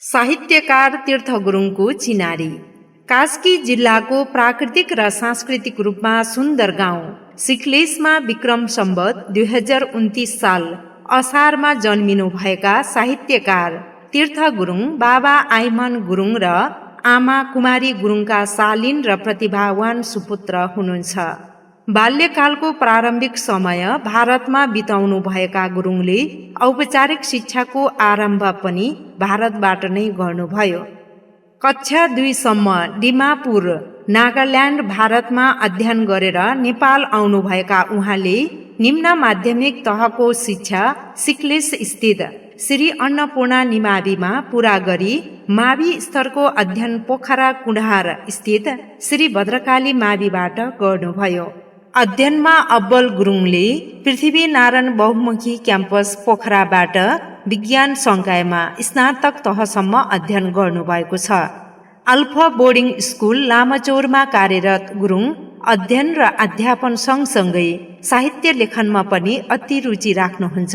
साहित्यकार तीर्थ गुरुङको चिनारी। कास्की जिल्लाको प्राकृतिक र सांस्कृतिक रूपमा सुन्दर गाउँ सिक्लेशमा विक्रम सम्वत 2029 साल असारमा जन्मिनु भएका साहित्यकार तीर्थ गुरुङ बाबा आइमन गुरुङ र आमा कुमारी गुरुङका शालीन र प्रतिभावान सुपुत्र हुनुहुन्छ। बाल्यकालको प्रारम्भिक समय भारतमा बिताउनु भएका गुरुङले औपचारिक शिक्षाको आरम्भ पनि भारतबाट नै गर्नुभयो। कक्षा 2 सम्म डिमापुर नागाल्यान्ड भारतमा अध्ययन गरेर नेपाल आउनुभएका उहाँले निम्न माध्यमिक तहको शिक्षा सिक्लेश स्थित श्री अन्नपूर्णा निमाविमा पूरा गरी मावि स्तरको अध्ययन पोखरा कुण्डार स्थित श्री भद्रकाली माविबाट गर्नुभयो। अध्ययनमा अब्बल गुरुङले पृथ्वीनारायण बहुमुखी क्याम्पस पोखराबाट विज्ञान संकायमा स्नातक तहसम्म अध्ययन गर्नुभएको छ। अल्फा बोर्डिङ स्कुल लामाचौरमा कार्यरत गुरुङ अध्ययन र अध्यापन सँगसँगै साहित्य लेखनमा पनि अति रुचि राख्नुहुन्छ।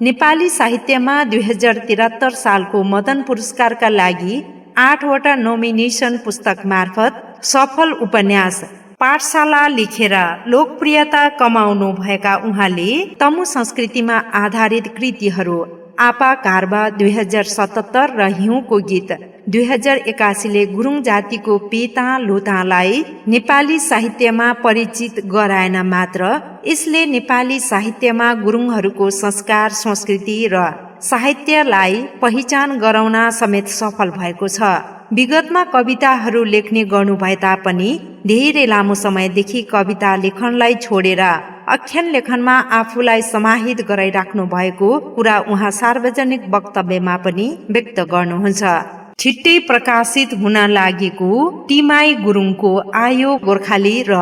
नेपाली साहित्यमा 2073 सालको मदन पुरस्कारका लागि 8 वटा नोमिनेसन पुस्तक मार्फत सफल उपन्यास पाठशाला लेखेर लोकप्रियता कमाउनु भएका उहाँले तमु संस्कृतिमा आधारित कृतिहरू आपा कारबा 2077 र हिउँको गीत 2081 ले गुरुङ जातिको पेता लोतालाई नेपाली साहित्यमा परिचित गराएन मात्र यसले नेपाली साहित्यमा गुरुङहरूको संस्कार संस्कृति र साहित्यलाई पहिचान गराउन समेत सफल भएको छ। विगतमा कविताहरू लेख्ने गर्नु भए तापनि धेरै लामो समयदेखि कविता लेखनलाई छोडेर आख्यान लेखनमा आफूलाई समाहित गराइराख्नु भएको कुरा उहाँ सार्वजनिक वक्तव्यमा पनि व्यक्त गर्नुहुन्छ। छिट्टै प्रकाशित हुन लागेको टिमाई गुरुङको आयो गोर्खाली र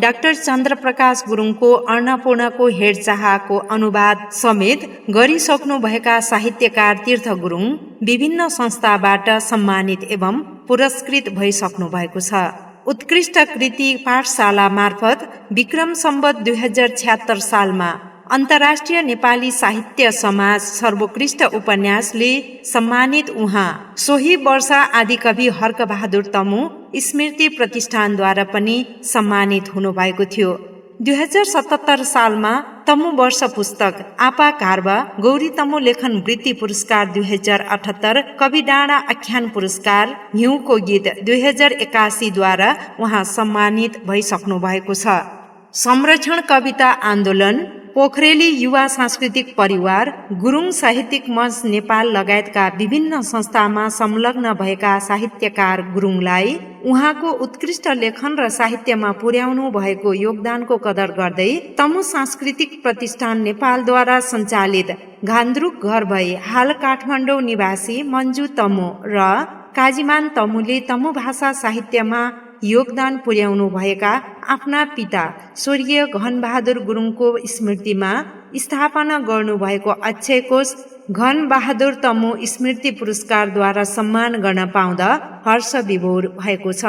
डाक्टर चन्द्रप्रकाश गुरुङको अन्नपूर्णको हेरचाहको अनुवाद समेत गरिसक्नु भएका साहित्यकार तीर्थ गुरुङ विभिन्न संस्थाबाट सम्मानित एवं पुरस्कृत भइसक्नु भएको छ। उत्कृष्ट कृति पाठशाला मार्फत विक्रम सम्वत 2076 सालमा अन्तर्राष्ट्रिय नेपाली साहित्य समाज सर्वोत्कृष्ट उपन्यासले सम्मानित उहाँ सोही वर्ष आदिकवि हर्कबहादुर तमु स्मृति प्रतिष्ठानद्वारा पनि सम्मानित हुनुभएको थियो। 2077 सालमा तमु वर्ष पुस्तक आपा कारबा गौरी तमु लेखन वृत्ति पुरस्कार 2078 कवि डाँडा आख्यान पुरस्कार हिउँको गीत 2081 द्वारा उहाँ सम्मानित भइसक्नु भएको छ। संरक्षण कविता आन्दोलन पोखरेली युवा सांस्कृतिक परिवार गुरुङ साहित्यिक मञ्च नेपाल लगायतका विभिन्न संस्थामा संलग्न भएका साहित्यकार गुरुङलाई उहाँको उत्कृष्ट लेखन र साहित्यमा पुर्याउनु भएको योगदानको कदर गर्दै तमु सांस्कृतिक प्रतिष्ठान नेपालद्वारा सञ्चालित घान्द्रुक घर भई हाल काठमाडौँ निवासी मन्जु तमु र काजीमान तमुले तमु भाषा साहित्यमा योगदान पुर्याउनु भएका आफ्ना पिता स्वर्गीय घनबहादुर गुरुङको स्मृतिमा स्थापना गर्नुभएको अक्षय कोष घनबहादुर तमु स्मृति पुरस्कारद्वारा सम्मान गर्न पाउँदा हर्ष विभोर भएको छ।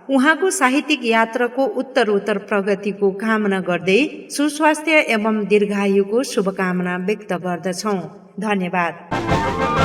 उहाँको साहित्यिक यात्राको उत्तरोत्तर प्रगतिको कामना गर्दै सुस्वास्थ्य एवं दीर्घायुको शुभकामना व्यक्त गर्दछौँ। धन्यवाद।